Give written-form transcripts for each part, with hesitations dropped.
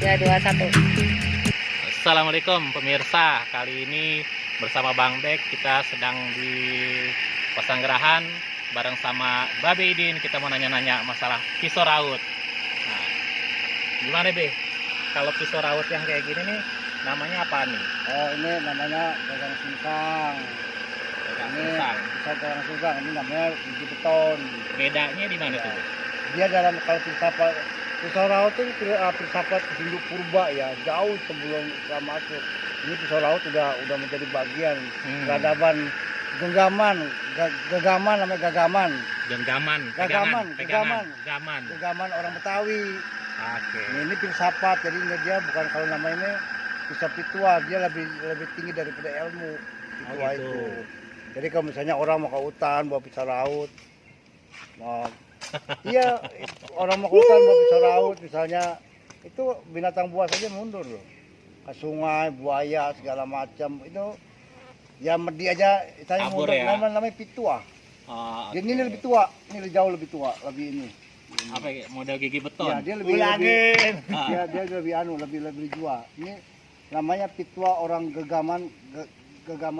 3, 2, 1. Assalamualaikum pemirsa, kali ini bersama Bang Bek kita sedang di Pesanggerahan bareng sama Babe Idin. Kita mau nanya-nanya masalah pisau raut. Nah, gimana Be? Kalau pisau raut yang kayak gini nih namanya apa nih? Oh, ini namanya gagang singkang. Gagang Ini singkang. pisau gagang singkang, ini namanya biji beton. Bedanya di mana Ya. tuh? Dia dalam kalau pisau raut itu filsafat Hindu purba ya, jauh sebelum kita masuk. Ini pisau raut udah menjadi bagian peradaban genggaman namanya gagaman. Genggaman, Gagaman, pegangan, genggaman. gaman. Genggaman orang Betawi. Oke. Ini filsafat, jadi dia bukan kalau namanya ini pisau pitua, dia lebih tinggi daripada ilmu pitua gitu. itu. Jadi kalau misalnya orang mau ke hutan bawa pisau raut, iya orang mau ke hutan bawa pisau raut misalnya, itu binatang buas saja mundur loh. Ke sungai, buaya segala macam itu, ya medi aja saya Kabur mundur. ya? Namanya pitua. Oh, Jadi ini lebih tua, ini jauh lebih tua, lebih ini. apa ya, model gigi beton? Ya, dia lebih Ah. dia lebih jua. Ini namanya pitua orang gegaman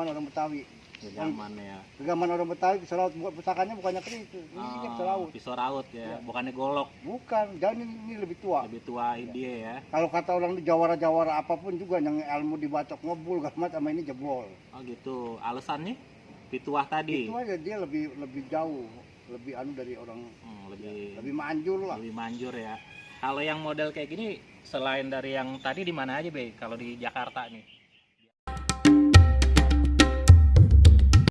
orang Betawi. Genggaman ya. Gegaman orang Betawi pisau raut buat pusakanya bukannya itu. Ini pisau raut. Pisau raut ya, Ya. bukannya golok. Bukan, jangan ini lebih tua. Lebih tua dia ya. Kalau kata orang di jawara-jawara apapun juga yang ilmu dibacok ngebul gamat sama ini jebol. Oh gitu. Alasannya pituah tadi. Itu aja dia lebih jauh, lebih dari orang lebih manjur lah. lebih manjur ya. Kalau yang model kayak gini selain dari yang tadi di mana aja Be? Kalau di Jakarta nih.